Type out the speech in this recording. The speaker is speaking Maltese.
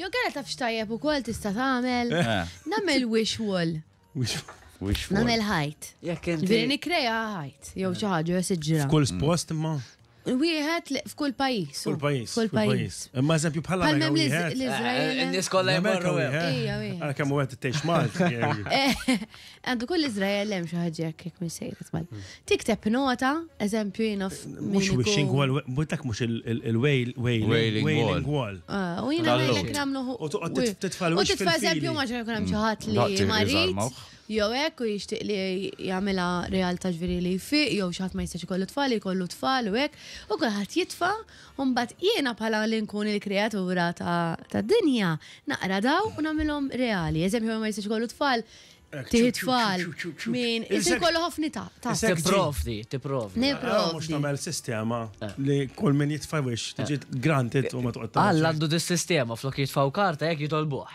Jew kella taf x'tajjeb ukoll tista' tagħmel. Eh. Nagħmel wish wall. Wish wall. Nagħmel ħajt. Jekk inti. Ġifieri nikkrea ħajt jew xi ħaġa jew siġra. F'kull post imma. Wieħed li- f'kull pajjiż. Kull pajjiż. F'kull pajjiż. Imma eżempju bħala Bħal m'hemm wieħed. l-Iżrael. In-nies kollha L-Amerika jmorru hemm. wieħed. Ejja, wieħed. Għal kemm wieħed tgħix Malta. Eh, Għandu kull Iżrael hemm xi ħaġa hekk jekk minn sejra tmal. Tikteb nota, eżempju jiena Mhux wishing wall, dak mhux il-wailing Wailing wall. Ah, u jiena ngħidlek nagħmlu U toqgħod titfa' U titfa' eżempju ma ġara jkun hemm xi ħadd li marid jew hekk u jixtieq li jagħmilha realtà ġifieri li jfiq jew xi ħadd ma jistax ikollu tfal jkollu tfal u hekk u kulħadd jitfa' u mbagħad jiena bħala li nkun il-kreatura tad-dinja naqra daw u nagħmilhom reali. Eżempju ma jistax ikollu tfal Tieħi tfal min isir kollu ħafna ta' ta' Tipprovdi, tipprovdi. Nipprovdi. Mhux tagħmel sistema li kull min jitfa' wix tiġi granted u ma toqgħod. Alla għandu dis-sistema flok jitfgħu karta jekk jitolbuh.